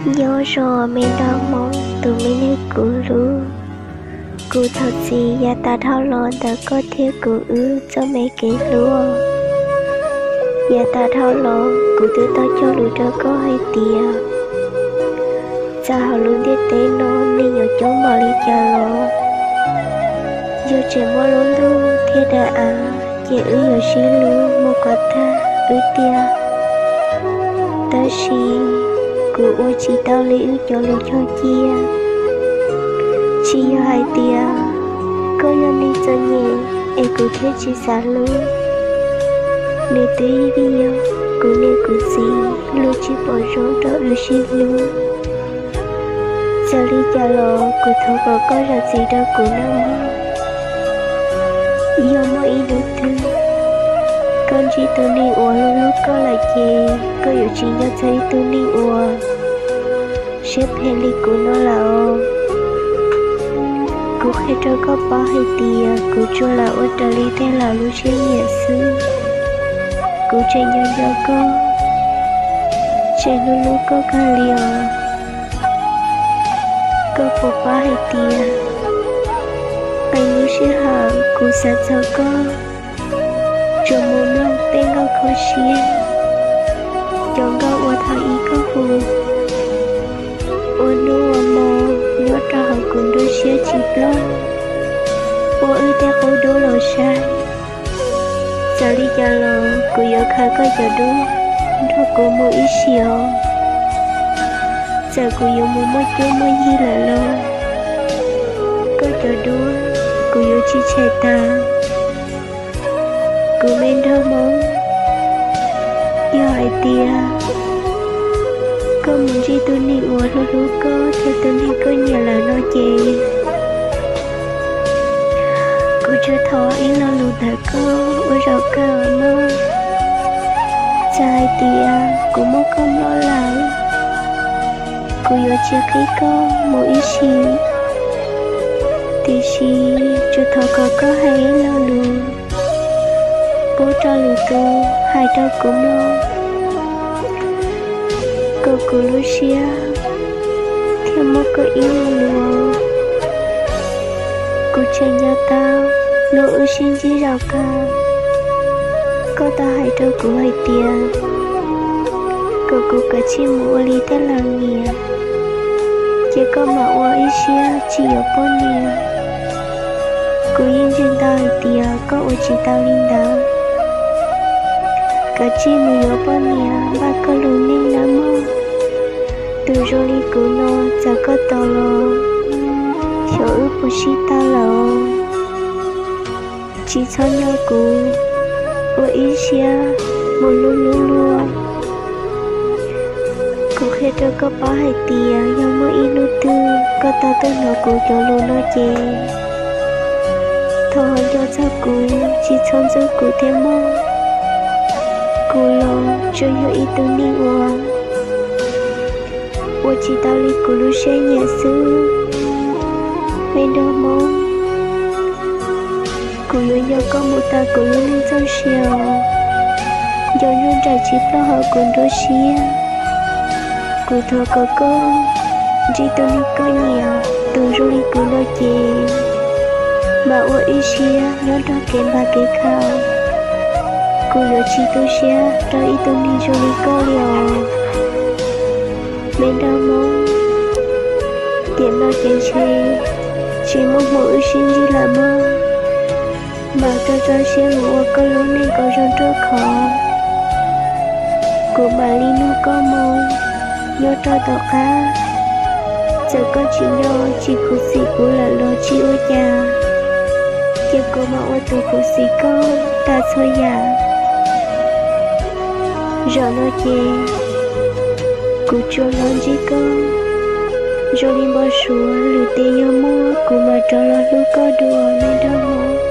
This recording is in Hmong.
Nyob zoo me nraug Hmoob tus me neeg kuv hlub, kuv thov txim yav tas dhau los ntawm koj thiab kuv wb txoj me kev hlub. Yav tas dhau los kuv twb tau cog lus rau koj hais tias txawm hauv lub ntiaj teb no neeg yuav coob npaum li cas los, yog tseem muaj lub ntuj thiab daim av ces wb yuav sib hlub mus kom tag wb tiag. Tab sis kuv ua tsis tau li wb cov lus cog cia. Tsis yog hais tias koj yog neeg txom nyem es kuv thiaj tsis xav hlub. Nws twb yog kuv niam kuv txiv luag tsis pom zoo rau wb sib hlub. Txawm li cas los kuv thov kom koj zam txim rau kuv nawb mog. Yog muaj ib hnub twg koj ntsib tus neeg uas hlub hlub koj lawm ces koj yuav tsis nco txog ib tug neeg uas siab phem li kuv no lawm os. Kuv qhia rau koj paub hais tias kuv tsuas lam ua raws li tej laus lub siab nyiam xwb. Kuv tseem nco nco koj, tseem hlub hlub koj kawg li os. Koj puas paub hais tias qee lub sij hawm kuv xav txog koj, tsuas mus mloog tej nkauj kho siab, cov nkauj uas thaum ub koj hu, ua hnub ua hmo nyob rau hauv kuv nruab siab tsis ploj, ua wb tej qub dub los saib. Txawm li cas los kuv yuav khaws koj cov duab nrog kuv mus ib sim os. Txawm kuv yuav mus muaj cuab muaj yig lawm los koj cov duab kuv yuav tsis tshem tag. Kuv me nraug Hmoob, yog hais tias koj mus ntsib tus neeg uas hlub hlub koj thiab tus neeg koj nyiam lawm no ces kuv tsuas thov ib lo lus ntawm koj ua zaum kawg mog. Txawm hais tias kuv muab koj nploj lawm, kuv yuav tsis qhib koj mus ib sim, tiam sis tsuas thov kom koj hais ib lo lus pub rau lwm tus hais rau kuv mloog, kom kuv lub siab thiaj muaj koj ib lo lus. Kuv tseem nco tau lub wb sib ntsib zaum kawg, koj tau hais rau kuv hais tias kom kuv kav tsij mus ua li tej laus nyiam, ces koj mam ua ib siab tsis yuav poj niam. Kuv yeej ntseeg tau hais tias koj ua tsis tau li ntawd. Kav tsij mus yuav poj niam npaj koj lub neej nawb mog. Tus zoo li kuv no txawm koj tos los xyov wb puas sib tau lawm. Tsis txhob nco kuv, ua ib siab mus hlub hlub luag. Kuv qhia rau koj paub hais tias yog muaj ib hnub twg koj tau tuaj hnov kuv cov lus no ces thov ho nco txog kuv, tsis txhob ntxub kuv thiab mog. Kuv los tsuas yog ib tug neeg uas ua tsis tau li kuv lub siab nyiam xwb. Me nraug Hmoob, kuv yuav nco koj mus tas kuv lub neej txoj sia os. Nco ntsuag nraim tsis ploj hauv kuv nruab siab. Kuv thov kom koj ntsib tus neeg koj nyiam, tus zoo li kuv no ces mam ua ib siab nyob nrog kev npam kev khaum. Kuv yuav tsis tu siab rau ib tug neeg zoo li koj li os. Me nraug Hmoob, tiam no ces ntshe tsis muaj hmoo wb sib ntsib lawm mog. Mam tso tso siab mus ua koj lub neej kom zoo ruaj khov. Kuv mam li nug koj moo nyob rau tom qab. Txawm koj tsis nco tsis khuv xim kuv lawm los tsis ua cas, ces kuv mam ua tus khuv xim koj tas txhua yam. Zaum no ces kuv tsuas los ntsib koj zoo li npau suav, lwm tiam yog muaj kuv mam rov los hlub koj dua, me nraug Hmoob.